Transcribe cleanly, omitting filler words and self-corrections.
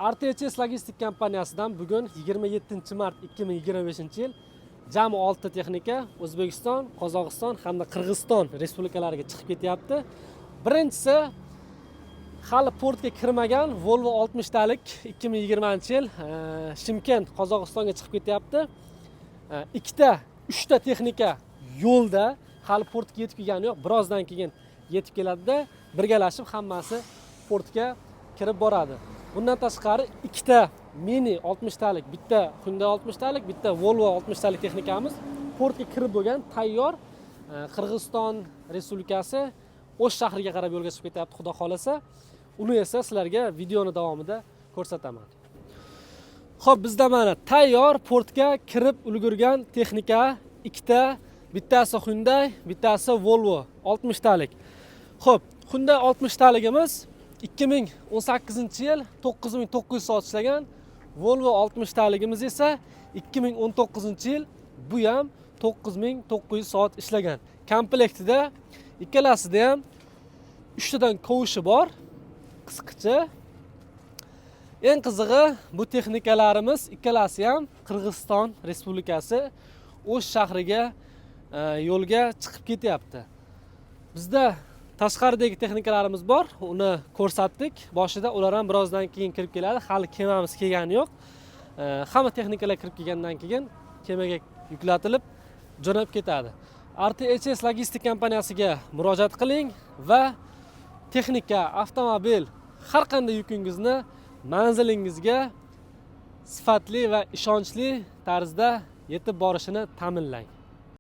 RTHS logistik kompaniyasidan bugun 27 mart 2025 yil jami 6 ta texnika O'zbekiston, Qozog'iston hamda Qirg'iziston respublikalariga chiqib ketyapti. Birinchisi hali portga kirmagan Volvo 60 talik 2020 yil Shimkent, Qozog'istonga chiqib ketyapti. Ikkita, uchta texnika yo'lda, hali portga yetib kelgani yo'q. Birozdan keyin yetib keladida, birgalashib hammasi portga kirib boradi. Bundan tashqari ikkita mini 60 talik, bitta Hyundai 60 talik, bitta Volvo 60 talik texnikamiz portga kirib bo'lgan, tayyor. Qirg'iziston Respublikasi O'sh shahriga qarab yo'lga chiqib ketyapti, xudo xohlasa. Uni esa sizlarga videoni davomida ko'rsataman. Xo'p, bizda mana tayyor portga kirib ulgurgan texnika ikkita, bittasi Hyundai, bittasi Volvo 60 talik. Xo'p, Hyundai 60 taligimiz 2018 yil, 9900 soat ishlagan. Volvo 60 taligimiz esa 2019 yil, bu ham 9900 soat ishlagan. Komplektida ikkalasida ham uchtadan kovushi bor, qisqichi. Eng qizig'i, bu texnikalarimiz ikkalasi ham Qirg'iziston Respublikasi O'sh shahriga yo'lga chiqib ketyapti. Bizda tashqaridagi texnikalarimiz bor, uni ko'rsatdik boshida. Ular ham birozdan keyin kirib keladi, hali kemamiz kelgani yo'q. Hamma texnikalar kirib kelgandan keyin kemaga yuklatilib jo'nab ketadi. RTHS logistik kompaniyasiga murojaat qiling va texnika, avtomobil, har qanday yukingizni manzilingizga sifatli va ishonchli tarzda yetib borishini ta'minlang.